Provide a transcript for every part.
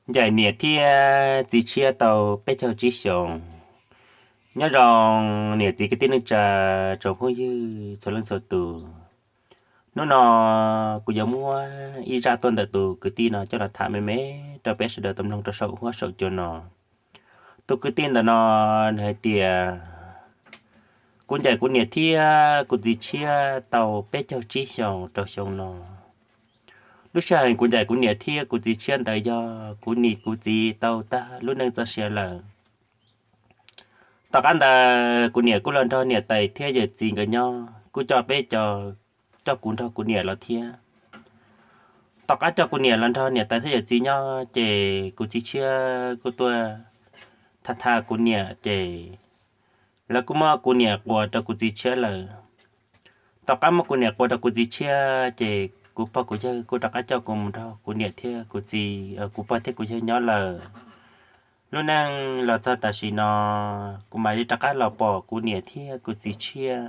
Ncaim niam thiab txiv tshiab tau peb caug tsib xyoos. Nyob zoo niam txiv kwv tij neej tsa tsoom phooj ywg txhua leej txhua tus. Hnub no kuv yuav muab ib zaj tuaj ntawm tus kwv tij no coj los tham me me rau peb sawv daws tau mloog rau saum huab saum cua no. Tus kwv tij ntawm no nws hais tias, kuv ncaim kuv niam thiab kuv txiv tshiab tau peb caug tsib xyoos rau xyoo no. Lub sij hawm kuv ncaim kuv niam thiab kuv txiv tshiab ntawd yog kuv niam kuv txiv tau tag lub neej txoj sia lawm. Tom qab ntawd kuv niam kuj los nrog niam tais thiab yawm txiv nkawd nyob, kuj coj peb cov, coj kuv nrog kuv niam los thiab. Tom qab coj kuv niam los nrog niam tais thiab yawm txiv nyob ces kuv txiv tshiab kuj tuaj tham tham kuv niam ces lawv kuj muab kuv niam quas rau kuv txiv tshiab lawm. Tom qab muab kuv niam quas rau kuv txiv tshiab ces kuv pog kuv yawg kuj rov qab coj kuv mus nrog kuv niam thiab kuv txiv, kuv pog thiab kuv yawg nyob lawm. Lub neej los txog tam sim no, kuv mam li rov qab los pom kuv niam thiab kuv txiv tshiab.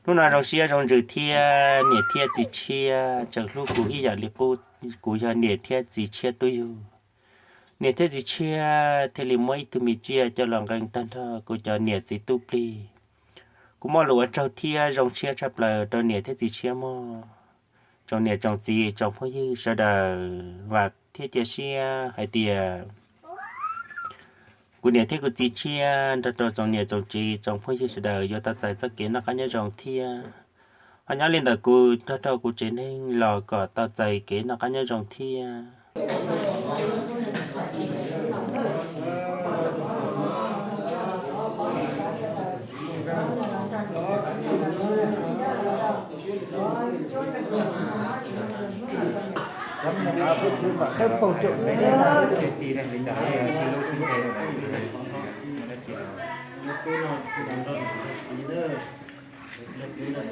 Hnub no zoo siab zoo ntsws thiab, niam thiab txiv tshiab tseem hlub kuv ib yam li qub kuv yog niam thiab txiv tshiab tub yug. Niam thiab txiv tshiab thiaj li muab ib tug me tsiaj coj los nqee tag nrho kuv cov niam txiv tub plig. Kuv muaj lus ua tsaug thiab zoo siab tshaj plaws rau niam thiab txiv tshiab mog. Tsoom niam tsoom txiv tsoom phooj ywg sawv daws vam thiab cia siab hais tias kuv niam thiab kuv txiv tshiab nrog rau tsoom niam tsoom txiv tsoom phooj ywg sawv daws yuav tau txais txoj kev noj qab nyob zoo thiab. Ho nyob li ntawm kuv nrog rau kuv tsev neeg los kom tau txais kev noj qab nyob zoo thiab.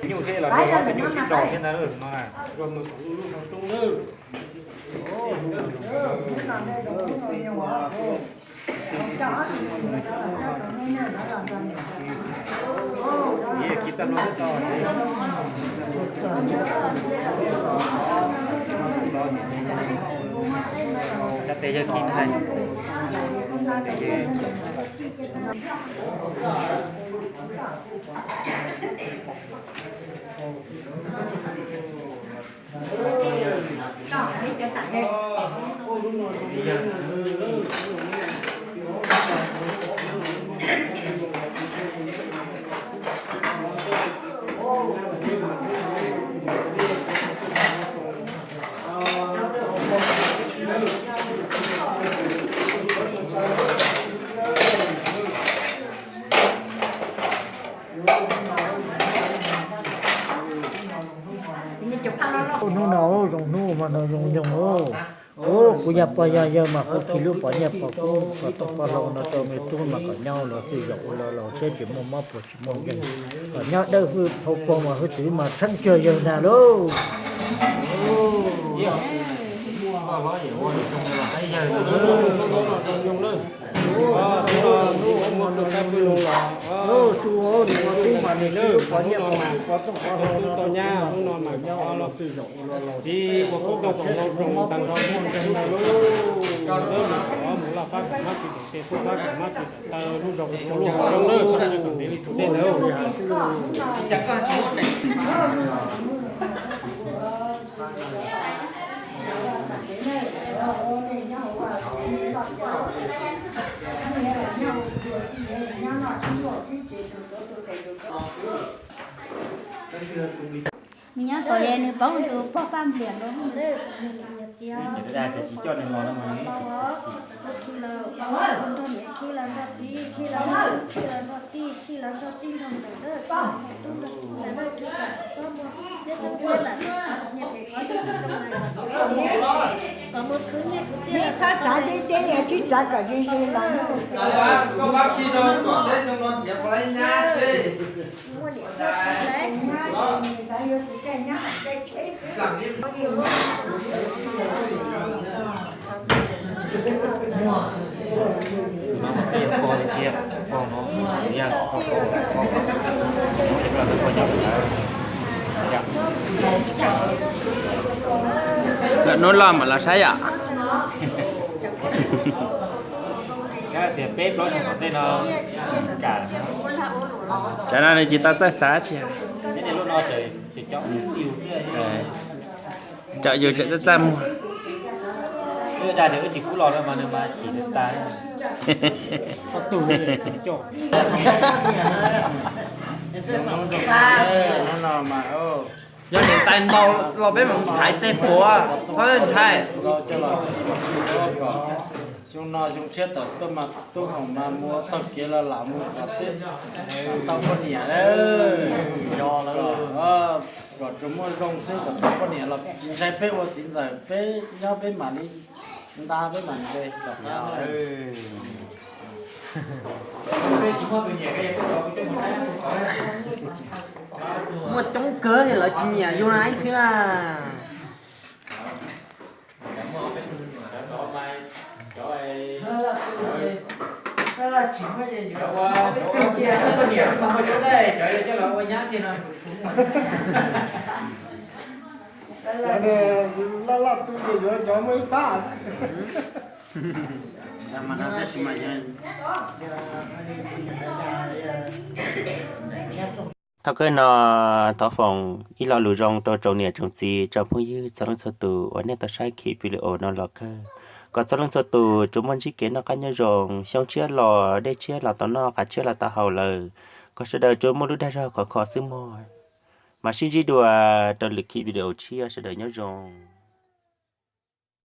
Nyuj thiab los rau tus nyuj sib nraus thiab ntag no na. Cov tes yawg khi ntag. Hnub no zoo hnub mas no zoo nyoog. Kuv yog pog yog yawg mas kuv khi lub pov nyiaj pov kub pov tooj pov hlau no rau me tub mas kom nyob los txij zaum ua los laus thiab tsis muaj mob puas tsis muaj nkeeg, kom nyob dawb hwj dhau pog mas hwj txwv mas tsheeb cuag yawg ntag lauj. Tsuas nws tub mas nws khi lub pov nyiaj pov kub pov tooj pov hlau no rau tub mas nyob ua los txij zaum ua los laus thiab tsis muaj mob puas tsis muaj nkeeg ntag lauj. Mus laj fab kom mab tsis dawm tes, tuaj fab kom mab tsis dawm taw, lub zog ua lub hauv zoo lawm, txoj sia kom ntev li tsuas dej ntawd. Nws nyob tom es nws paub tus pog Paj Npliam los. Nrog niam khi los nrog txiv, khi los nrog, khi los nrog tij, khi los nrog txij nrog nkawm, tub nrog tub ntawm, txhob muaj txiaj txob txiaj lawm, niam phem qhov twg tsis zoo lawm kom mus khwv nyiaj khwv txiaj. Neb txhob txav deb deb, tsis txav kom ze ze los. Lawm hnub loj mam los saib yom. Tias peb plaub xyoo tom ntej no, cov no nws tsis tau txawj xav tsi. Cov yus tseem txaj txaj muag. Wb dag tias wb tsis pub los no mas nws mas chim nws tas. Yog niam tais ntau los peb mam thaiv tej puav, txhob ntshai. Xyoo no xyoo tshiab tawm tuaj mas tub Foom mas mus taug kev los lam mus kom peb tau poj niam lawm. Kom tsuas muaj zoo xwb kom tau poj niam los tsis ntshai peb ua txiv ntxawm, peb nyob peb mam li nta peb mam nce. Muaj coob kawg lawv tsis nyiam yus na ib txhia na. Laj laj twb ces yuav cov muaj ib pab. Thaum kawg no thov foom ib lo lus zoo rau tsoom niam tsoom txiv tsoom phooj ywg txhua leej txhua tus uas nej tau saib clip video no los kawg, kom txhua leej txhua tus tsuas muaj ntsib kev noj qab nyob zoo, xyoo tshiab los dej tshiab los tau noj, qav tshiab los tau haus lawm, kom sawv daws tsuas muaj lub dag zog khov kho xwb mog. Mam sib ntsib dua rau lwm clip video tshiab, sawv daws nyob zoo.